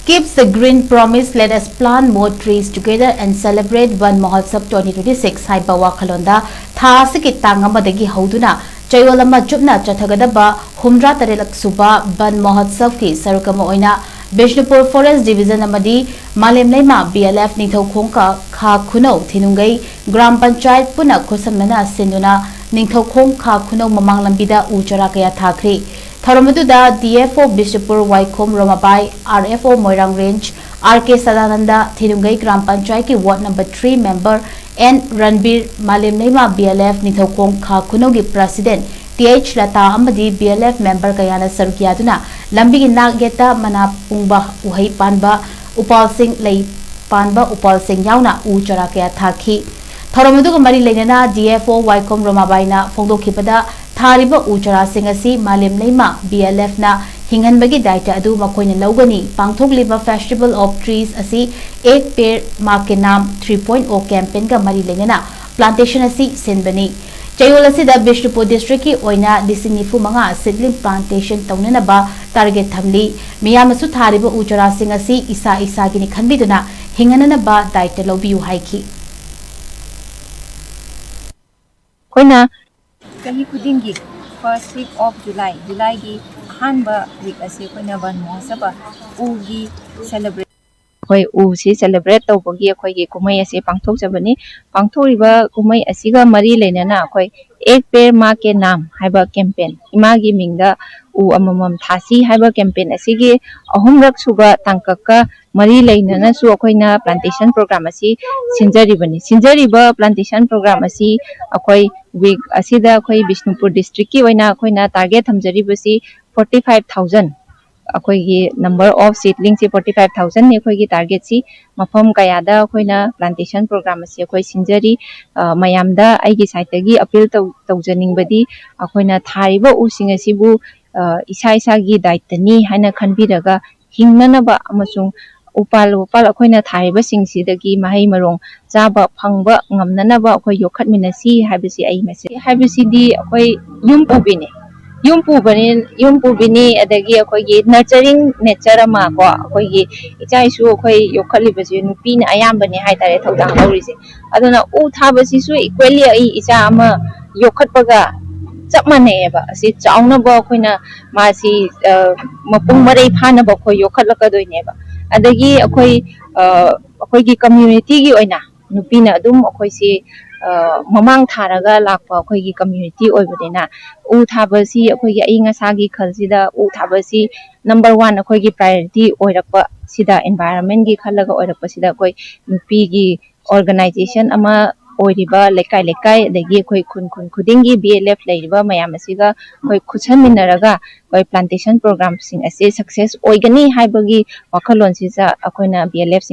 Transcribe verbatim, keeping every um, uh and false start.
Keeps the Green Promise, Let Us Plant More Trees Together and Celebrate Van Mahotsav twenty twenty-six ꯍꯥꯏꯕ ꯋꯥꯈꯜꯂꯣꯟꯗ ꯊꯥ ꯑꯁꯤꯒꯤ ꯇꯥꯡ ꯑꯃꯗꯒꯤ ꯍꯧꯗꯨꯅ ꯆꯌꯣꯜ ꯑꯃ ꯆꯨꯞꯅ ꯆꯠꯊꯒꯗꯕ ꯍꯨꯝꯗ꯭ꯔꯥ ꯇꯔꯦꯠ ꯁꯨꯕ ꯕꯟ ꯃꯍꯣꯠꯁꯕꯀꯤ ꯁꯔꯨꯛ ꯑꯃ ꯑꯣꯏꯅ ꯕꯤꯁꯅꯨꯄꯨꯔ ꯐꯣꯔꯦꯁ꯭ꯠ ꯗꯤꯕꯤꯖꯟ ꯑꯃꯗꯤ ꯃꯥꯂꯦꯝ Leima B L F Ningthoukhong ꯈꯥ ꯈꯨꯅꯧ ꯊꯤꯅꯨꯡꯒꯩ ꯒ꯭ꯔꯥꯝ ꯄꯟꯆꯥꯌꯠ ꯄꯨꯟꯅ ꯈꯨꯠꯁꯝꯅꯅ ꯁꯤꯟꯗꯨꯅ ꯅꯤꯡꯊꯧꯈꯣꯡ ꯈꯥ ꯈꯨꯅꯧ ꯃꯃꯥꯡ ꯂꯝꯕꯤꯗ ꯎ ꯆꯥꯔꯥ ꯀꯌꯥ ꯊꯥꯈ꯭ꯔꯤ꯫ ꯊꯧꯔꯝ ꯑꯗꯨꯗ ꯗꯤ ꯑꯦꯐ ꯑꯣ ꯕꯤꯁꯅꯨꯄꯨꯔ ꯋꯥꯏꯈꯣꯝ ꯔꯣꯃꯥꯕꯥꯏ, R F O Moirang range, R K Sadanand, Thinunggei gram ꯄꯟꯆꯥꯌꯠꯀꯤ ward number three member N Ranbir, Malem Leima B L F Ningthoukhong Kha ꯈꯨꯅꯧꯒꯤ ꯄ꯭ꯔꯁꯤꯗꯦꯟꯠ ꯇꯤ ꯑꯩꯆ ꯂꯇꯥ ꯑꯃꯗꯤ ꯕꯤ ꯑꯦꯜ ꯑꯦꯐ ꯃꯦꯝꯕꯔ ꯀꯌꯥꯅ ꯁꯔꯨꯛ ꯌꯥꯗꯨꯅ ꯂꯝꯕꯤꯒꯤ ꯅꯥꯛ ꯌꯦꯠꯇ ꯃꯅꯥ ꯄꯨꯡꯕ, ꯎꯍꯩ ꯄꯥꯟꯕ ꯎꯄꯥꯜꯁꯤꯡ, ꯂꯩ ꯄꯥꯟꯕ ꯎꯄꯥꯜꯁꯤꯡ ꯌꯥꯎꯅ ꯎ ꯆꯥꯔꯥ ꯀꯌꯥ ꯊꯥꯈꯤ꯫ ꯊꯧꯔꯝ ꯑꯗꯨꯒ ꯃꯔꯤ ꯂꯩꯅꯅ ꯗꯤ ꯑꯦꯐ ꯑꯣ ꯋꯥꯏꯈꯣꯝ ꯔꯣꯃꯥꯕꯥꯏꯅ ꯐꯣꯡꯗꯣꯛꯈꯤꯕꯗ, ꯊꯥꯔꯤꯕ ꯎ ꯆꯥꯔꯥꯁꯤꯡ ꯑꯁꯤ ꯃꯥꯂꯦꯝ ꯂꯩꯃ ꯕꯤ ꯑꯦꯜ ꯑꯦꯐꯅ ꯍꯤꯡꯍꯟꯕꯒꯤ ꯗꯥꯏꯇ ꯑꯗꯨ ꯃꯈꯣꯏꯅ ꯂꯧꯒꯅꯤ꯫ ꯄꯥꯡꯊꯣꯛꯂꯤꯕ Festival of Trees ꯑꯁꯤ Ek Ped Maa Ke Naam three point oh campaignꯒ ꯃꯔꯤ ꯂꯩꯅꯅ plantation ꯑꯁꯤ ꯁꯤꯟꯕꯅꯤ꯫ ꯆꯌꯣꯜ ꯑꯁꯤꯗ ꯕꯤꯁꯅꯨꯄꯨꯔ ꯗꯤꯁꯇ꯭ꯔꯤꯛꯀꯤ ꯑꯣꯏꯅ ꯂꯤꯁꯤꯡ ꯅꯤꯐꯨ ꯃꯉꯥ seedling plantation ꯇꯧꯅꯅꯕ target ꯊꯝꯂꯤ꯫ ꯃꯤꯌꯥꯝꯅꯁꯨ ꯊꯥꯔꯤꯕ ꯎ ꯆꯥꯔꯥꯁꯤꯡ ꯑꯁꯤ ꯏꯁꯥ ꯏꯁꯥꯒꯤꯅꯤ ꯈꯟꯕꯤꯗꯨꯅ ꯍꯤꯡꯍꯟꯅꯅꯕ ꯗꯥꯏꯇ ꯂꯧꯕꯤꯌꯨ ꯍꯥꯏꯈꯤ꯫ ꯑꯩꯈꯣꯏꯅ ꯆꯍꯤ ꯈꯨꯗꯤꯡꯒꯤ first week of July, ꯖꯨꯂꯥꯏꯒꯤ ꯑꯍꯥꯟꯕ ꯋꯤꯛ ꯑꯁꯤ ꯑꯩꯈꯣꯏꯅ ꯕꯟ ꯃꯍꯣꯠꯁꯕ ꯎꯒꯤ ꯁꯦꯂꯦꯕ꯭ꯔꯦꯠ ꯑꯩꯈꯣꯏ ꯎꯁꯤ ꯁꯦꯂꯦꯕ꯭ꯔꯦꯠ ꯇꯧꯕꯒꯤ ꯑꯩꯈꯣꯏꯒꯤ ꯀꯨꯝꯍꯩ ꯑꯁꯤ ꯄꯥꯡꯊꯣꯛꯆꯕꯅꯤ꯫ ꯄꯥꯡꯊꯣꯛꯂꯤꯕ ꯀꯨꯝꯍꯩ ꯑꯁꯤꯒ ꯃꯔꯤ ꯂꯩꯅꯅ ꯑꯩꯈꯣꯏ ꯑꯦꯛ ꯄꯦꯔ ꯃꯥ ꯀꯦ ꯅꯥꯝ ꯍꯥꯏꯕ ꯀꯦꯝꯄꯦꯟ, ꯏꯃꯥꯒꯤ ꯃꯤꯡꯗ ꯎ ꯑꯃꯃꯝ ꯊꯥꯁꯤ ꯍꯥꯏꯕ ꯀꯦꯝꯄꯦꯟ ꯑꯁꯤꯒꯤ ꯑꯍꯨꯝꯔꯛ ꯁꯨꯕ ꯇꯥꯡꯀꯛꯀ ꯃꯔꯤ ꯂꯩꯅꯅꯁꯨ ꯑꯩꯈꯣꯏꯅ ꯄ꯭ꯂꯥꯟꯇꯦꯁꯟ ꯄ꯭ꯔꯣꯒ꯭ꯔꯥꯝ ꯑꯁꯤ ꯁꯤꯟꯖꯔꯤꯕꯅꯤ꯫ ꯁꯤꯟꯖꯔꯤꯕ ꯄ꯭ꯂꯥꯟꯇꯦꯁꯟ ꯄ꯭ꯔꯣꯒ꯭ꯔꯥꯝ ꯑꯁꯤ ꯑꯩꯈꯣꯏ ꯋꯤꯛ ꯑꯁꯤꯗ ꯑꯩꯈꯣꯏ ꯕꯤꯁꯅꯨꯄꯨꯔ ꯗꯤꯁꯇ꯭ꯔꯤꯛꯀꯤ ꯑꯣꯏꯅ ꯑꯩꯈꯣꯏꯅ ꯇꯥꯔꯒꯦꯠ ꯊꯝꯖꯔꯤꯕꯁꯤ forty five thousand, ꯑꯩꯈꯣꯏꯒꯤ number of seedlingꯁꯤ forty five thousandꯅꯤ ꯑꯩꯈꯣꯏꯒꯤ ꯇꯥꯔꯒꯦꯠꯁꯤ꯫ ꯃꯐꯝ ꯀꯌꯥꯗ ꯑꯩꯈꯣꯏꯅ ꯄ꯭ꯂꯥꯟꯇꯦꯁꯟ ꯄ꯭ꯔꯣꯒ꯭ꯔꯥꯝ ꯑꯁꯤ ꯑꯩꯈꯣꯏ ꯁꯤꯟꯖꯔꯤ꯫ ꯑ, ꯃꯌꯥꯝꯗ ꯑꯩꯒꯤ ꯁꯥꯏꯠꯇꯒꯤ ꯑꯄꯤꯜ ꯇꯧ-, ꯇꯧꯖꯅꯤꯡꯕꯗꯤ, ꯑꯩꯈꯣꯏꯅ ꯊꯥꯔꯤꯕ ꯎꯁꯤꯡ ꯑꯁꯤꯕꯨ, ꯑ, ꯏꯁꯥ ꯏꯁꯥꯒꯤ ꯗꯥꯏꯇꯅꯤ ꯍꯥꯏꯅ ꯈꯟꯕꯤꯔꯒ ꯍꯤꯡꯅꯅꯕ ꯑꯃꯁꯨꯡ ꯎꯄꯥꯜ ꯋꯥꯄꯥꯜ ꯑꯩꯈꯣꯏꯅ ꯊꯥꯔꯤꯕꯁꯤꯡꯁꯤꯗꯒꯤ ꯃꯍꯩ ꯃꯔꯣꯡ ꯆꯥꯕ ꯐꯪꯕ ꯉꯝꯅꯅꯕ ꯑꯩꯈꯣꯏ ꯌꯣꯛꯈꯠꯃꯤꯟꯅꯁꯤ ꯍꯥꯏꯕꯁꯤ ꯑꯩ message ꯍꯥꯏꯕꯁꯤꯗꯤ ꯑꯩꯈꯣꯏ ꯌꯨꯝ ꯄꯨꯕꯤꯅꯤ꯫ ꯌꯨꯝ ꯄꯨꯕꯅꯤ, ꯌꯨꯝ ꯄꯨꯕꯤꯅꯤ, ꯑꯗꯒꯤ ꯑꯩꯈꯣꯏꯒꯤ nurturing nature ꯑꯃ ꯀꯣ, ꯑꯩꯈꯣꯏꯒꯤ ꯏꯆꯥ ꯏꯁꯨ ꯑꯩꯈꯣꯏ ꯌꯣꯛꯈꯠꯂꯤꯕꯁꯦ ꯅꯨꯄꯤꯅ ꯑꯌꯥꯝꯕꯅꯦ ꯍꯥꯏꯇꯥꯔꯦ ꯊꯧꯗꯥꯡ ꯂꯧꯔꯤꯁꯦ꯫ ꯑꯗꯨꯅ ꯎ ꯊꯥꯕꯁꯤꯁꯨ equally ꯑꯩ ꯏꯆꯥ ꯑꯃ ꯌꯣꯛꯈꯠꯄꯒ ꯆꯞ ꯃꯥꯟꯅꯩꯑꯕ꯫ ꯑꯁꯤ ꯆꯥꯎꯅꯕ ꯑꯩꯈꯣꯏꯅ ꯃꯥꯁꯤ, ꯑ, ꯃꯄꯨꯡ ꯃꯔꯩ ꯐꯥꯅꯕ ꯑꯩꯈꯣꯏ ꯌꯣꯛꯈꯠꯂꯛꯀꯗꯣꯏꯅꯦꯕ꯫ ꯑꯗꯒꯤ ꯑꯩꯈꯣꯏ, ꯑ, ꯑꯩꯈꯣꯏꯒꯤ communityꯒꯤ ꯑꯣꯏꯅ ꯅꯨꯄꯤꯅ ꯑꯗꯨꯝ ꯑꯩꯈꯣꯏꯁꯤ, ꯑ, ꯃꯃꯥꯡ ꯊꯥꯔꯒ ꯂꯥꯛꯄ ꯑꯩꯈꯣꯏꯒꯤ community ꯑꯣꯏꯕꯅꯤꯅ, ꯎ ꯊꯥꯕꯁꯤ ꯑꯩꯈꯣꯏꯒꯤ ꯑꯏꯪ ꯑꯁꯥꯒꯤ ꯈꯜꯁꯤꯗ ꯎ ꯊꯥꯕꯁꯤ number one ꯑꯩꯈꯣꯏꯒꯤ priority ꯑꯣꯏꯔꯛꯄꯁꯤꯗ, environmentꯀꯤ ꯈꯜꯂꯒ ꯑꯣꯏꯔꯛꯄꯁꯤꯗ, ꯑꯩꯈꯣꯏ ꯅꯨꯄꯤꯒꯤ organization ꯑꯃ ꯑꯣꯏꯔꯤꯕ ꯂꯩꯀꯥꯏ ꯂꯩꯀꯥꯏ, ꯑꯗꯒꯤ ꯑꯩꯈꯣꯏ ꯈꯨꯟ ꯈꯨꯟ ꯈꯨꯗꯤꯡꯒꯤ BLF ꯂꯩꯔꯤꯕ ꯃꯌꯥꯝ ꯑꯁꯤꯒ ꯑꯩꯈꯣꯏ ꯈꯨꯠꯁꯝꯃꯤꯟꯅꯔꯒ ꯑꯩꯈꯣꯏ plantation programꯁꯤꯡ ꯑꯁꯦ success ꯑꯣꯏꯒꯅꯤ ꯍꯥꯏꯕꯒꯤ ꯋꯥꯈꯜꯂꯣꯟꯁꯤꯗ ꯑꯩꯈꯣꯏꯅ BLFꯁꯤꯡ